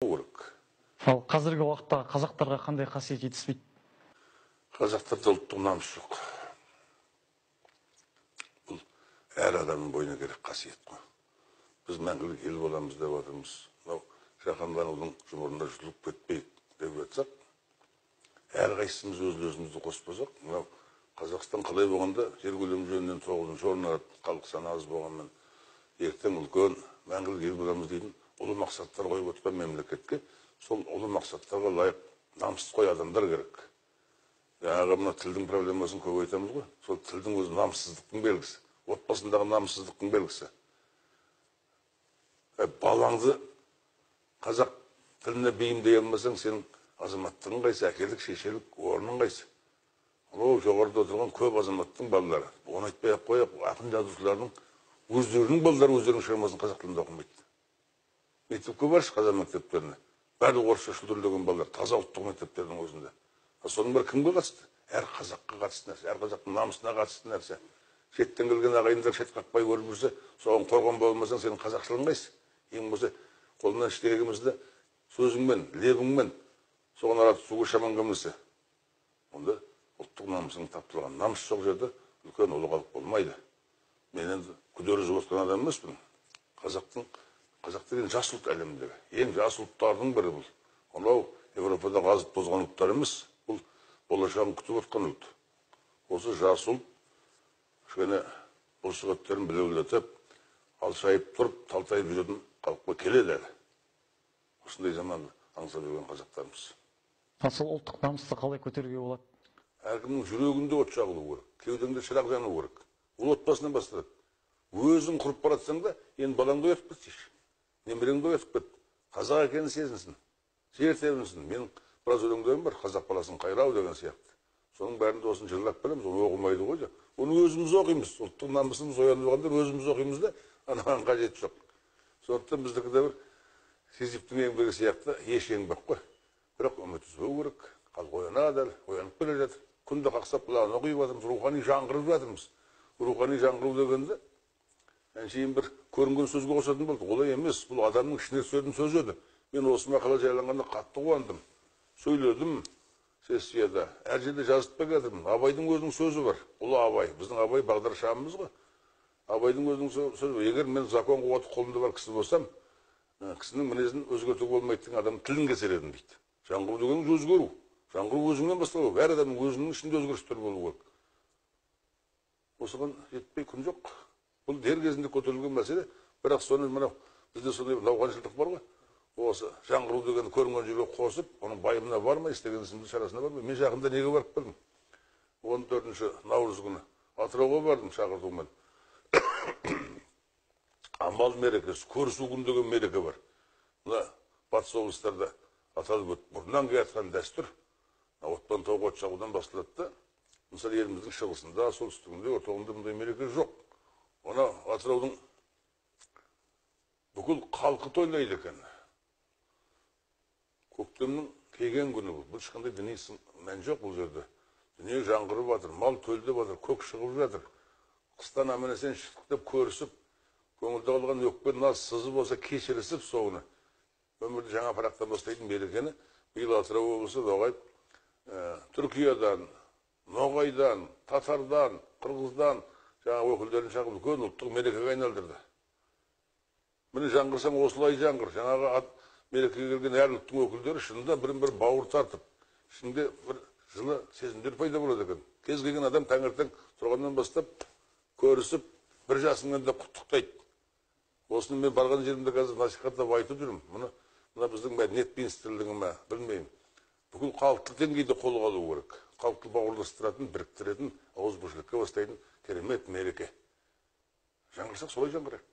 Керек. Ал қазіргі уақытта қазақтарға қандай қасиет жетіспейді? Қазақтарда ұлттық намыс жоқ. Бұл әр адамның бойына керек қасиет қой. Біз мәңгілік ел боламыз деп жатырмыз. Мынау жаһанданудың жұмырында жұтылып кетпейік деп жатсақ, әрқайсымыз өз үлесімізді қоспасақ, мынау Қазақстан қалай болғанда жер көлемі жөнінен 9-шы орын алады, халық саны аз болғанмен ертең үлкен мәңгілік ел боламыз дейтін ұлы мақсаттар қойып отырған мемлекетке сол ұлы мақсаттарға лайық намысқой адамдар керек. Жаңағы мына тілдің проблемасын көп айтамыз ғой, сол тілдің өзі намыссыздықтың белгісі, отбасындағы намыссыздықтың белгісі. Балаңды қазақ тіліне бейімдей алмасаң, сенің азаматтығың қайсы, әкелік, шешелік орның қайсы? Анау жоғарыда отырған көп азаматтың балалары, оны айтпай ақ қояйық, ақын жазушылардың өздерінің балалары өздерінің шығармасын қазақ тілінде оқымайды. Мектепке баршы қазақ мектептеріне, барлығы орысша шүлдірлеген балалар, таза ұлттық мектептердің өзінде. Соның бәрі кімге қатысты? Әр қазаққа қатысты нәрсе, әр қазақтың намысына қатысты нәрсе. Шеттен келген ағайындар шет қақпай көріп жүрсе, соған қорған бола алмасаң, сенің қазақшылығың қайсы? Ең болмаса қолыңнан ештеңе келмесе де сөзіңмен, лебіңмен соған ара түсуге шамаң келмесе, онда ұлттық намысың тапталған. Намыс жоқ жерде үлкен ұлы халық болмайды. Мен енді күдер үзіп отқан адам емеспін. Қазақ деген жас ұлт, әлемдегі ең жас ұлттардың бірі бұл. Анау Еуропада азып тозған ұлттар емес, бұл болашағын күтіп отқан ұлт. Осы жас ұлт кішкене бұлшық еттерін білеулетіп, алшайып тұрып, талтайып жүретін халыққа келеді әлі. Осындай заманды аңсап жүрген қазақтармыз. Ал сол ұлттық намысты қалай көтеруге болады? Әркімнің жүрегінде от жағылу керек, кеудеңде шырақ жану керек. Ол отбасынан басталады. Өзің құрып бара жатсаң да, енді балаңды оятып кетсейші, немереңді оятып кет. Қазақ екенін сезінсін, жер тебінсін. Менің біраз өлеңдерім бар, қазақ баласын қайрау деген сияқты. Соның бәрін де осыны жырлап келеміз, оны оқымайды ғой. Оны өзіміз оқимыз, ұлттық намысымыз оянып алғандар өзіміз оқимыз да, анаған қажеті жоқ. Сондықтан біздікі де бір Сизифтің еңбегі сияқты еш еңбек қой. Бірақ үміт үзбеу керек, халық оянады әлі, оянып келе жатыр. Күнде қақсап құлағына құйып жатырмыз, рухани жаңғырып жатырмыз. Рухани жаңғыру дегенде әншейін бір көрінген сөзге қосатын болды. Олай емес, бұл адамның ішіне түсетін сөзі еді. Мен осы мақала жарияланғанда қатты қуандым. Сөйледім сессияда, әр жерде жазып та келатырмын. Абайдың өзінің сөзі бар. Ұлы Абай, біздің Абай бағдаршамымыз ғой. Абайдың өзінің сөзі бар. Егер мен закон қуаты қолымда бар кісі болсам, кісінің мінезін өзгертуге болмайды деген адам тілін кесер едім дейді. Жаңғыру дегеніңіз өзгеру. Жаңғыру өзіңнен басталу керек. Әр адамның өзінің ішінде өзгерістер болу керек. Осыған жетпей күн жоқ. Бұл дер кезінде көтерілген мәселе. Бірақ соны мынау бізде сондай бір науқаншылдық бар ғой. Осы жаңғыру деген көрінген жерге қосып, оның байыбына бармай, істеген ісіміздің шарасына бармай. Мен жақында неге барып келдім? 14 наурыз күні Атырауға бардым шақыртумен. Амал мерекесі, көрісу күні деген мереке бар. Мына батыс облыстарда аталып өтіп, бұрыннан келе жатқан дәстүр. Отпан тауға от жағудан басталады да. Мысалы, еліміздің шығысында, солтүстігінде, орталығында мұндай мереке жоқ. Оны Атыраудың бүкіл халқы тойлайды екен. Көктемнің келген күні бұл. Бұл ешқандай діни мән жоқ бұл жерде. Дүние жаңғырып жатыр, мал төлдеп жатыр, көк шығып жатыр. Қыстан аман-есен шықтық деп көрісіп, көңілде қалған өкпе наз сызы болса кешірісіп соны. Өмірді жаңа парақтан бастайтын мерекені биыл Атырау облысы доғайып Түркиядан, Ноғайдан, Татардан, Қырғыздан жаңа өкілдерін шақырып үлкен ұлттық мерекеге айналдырды. Міне жаңғырсаң осылай жаңғыр. Жаңағы мерекеге келген әр ұлттың өкілдері шынында бірін-бірі бауыр тартып, ішінде бір жылы сезімдер пайда болады екен. Кез келген адам таңертең тұрғаннан бастап көрісіп, бір жасыңнан да құттықтайды. Осыны мен барған жерімде қазір насихаттап айтып жүрмін. Мұны мына біздің мәдениет министрлігі ме, білмеймін. Бүкіл халықты деңгейде қолға алу керек. Халықты бауырластыратын, біріктіретін, ауызбіршілікке бастайтын керемет мереке. Жаңғырсақ солай жаңғырайық.